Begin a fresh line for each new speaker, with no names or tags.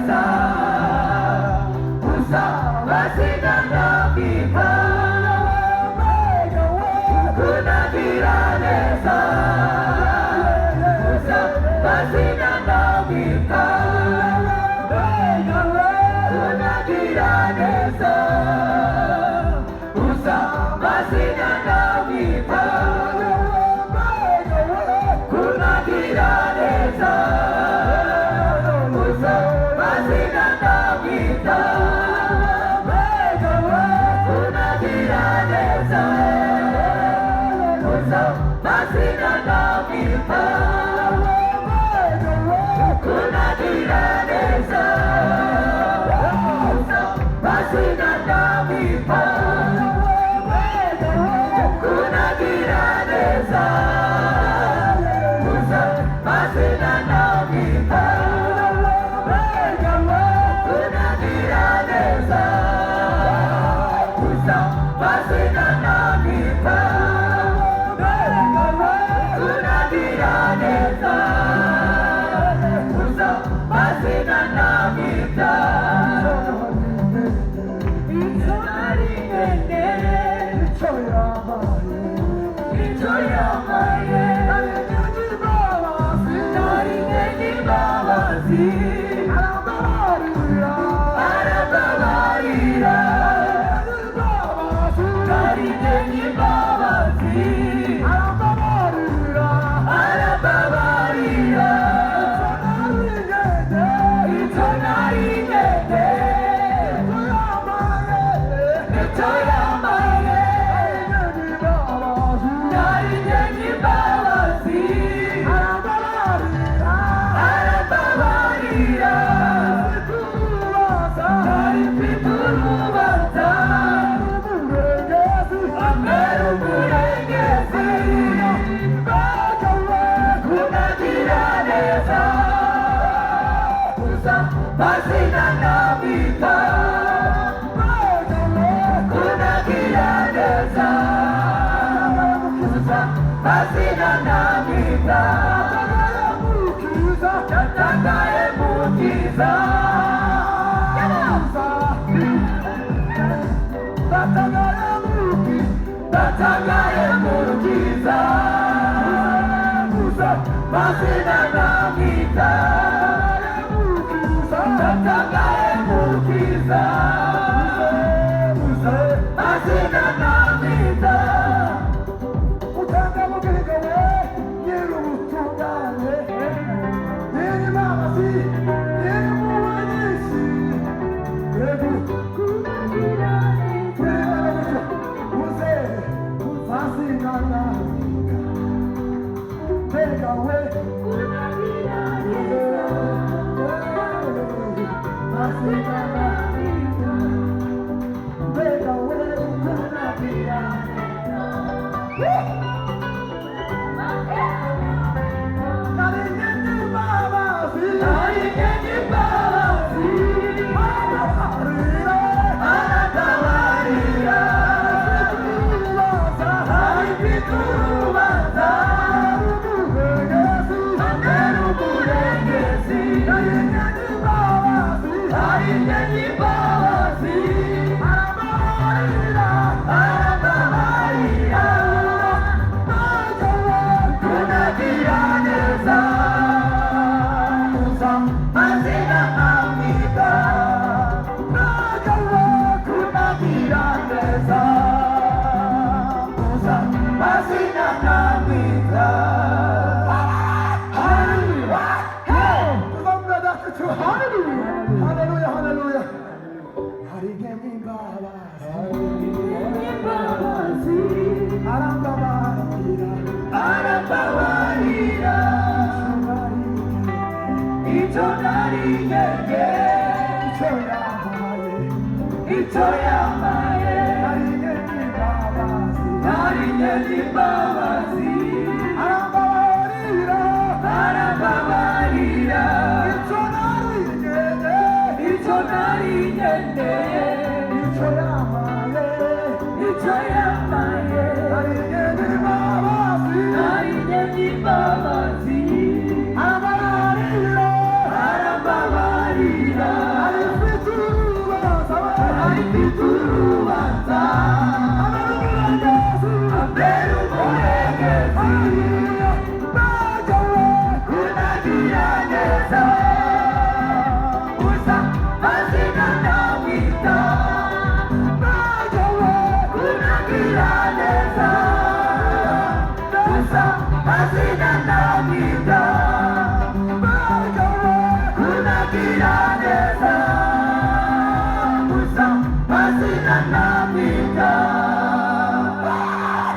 neza gusa mazina ndamwita kunagira neza gusa mazina ndamwita kunagira neza gusa mazina ndamwita kunagira neza gusa mazina ndamwita kunagira neza gusa mazina ndamwita kunagira neza gusa mazina ndamwita kunagira neza gusa mazina ndamwita kunagira neza gusa mazina ndamwita kunagira neza gusa mazina ndamwita icyo nari nkeneye
Icyo yampaye,
icyo yampaye
nari nkeneye imbabazi,
nari nkeneye imbabazi
arambabarira,
arambabarira
imbabazi,
nari nkeneye imbabazi
arambabarira,
arambabarira
icyo nari nkeneye,
icyo nari nkeneye
icyo yampaye,
icyo yampaye
nari nkeneye imbabazi,
nari nkeneye imbabazi
arambabarira,
arambabarira
urubanza,
nari mfite urubanza
umurengezi,
ambera umurengezi
mbega
kunagira neza gusa mazina ndamwita kunagira neza gusa mazina ndamwita yatangaye mukiza yatangaye mukiza gusa mazina ndamwita yatangaye mukiza gusa mazina ndamwita nari nkeneye imbabazi arambabarira nari mfite urubanza ambera umurengezi nari nkeneye imbabazi arambabarira kunagira neza gusa mazina amwita kunagira neza gusa mazina amwita.
Haleluya, haleluya. Harigemo imbabazi, arambabarira,
arambabarira icyo nari nkeneye
icyo yampaye,
icyo yampaye
harigemo imbabazi,
nari nkeneye imbabazi
arambabarira,
arambabarira
icyo nari nkeneye,
icyo nari nkeneye
icyo yampaye,
icyo yampaye.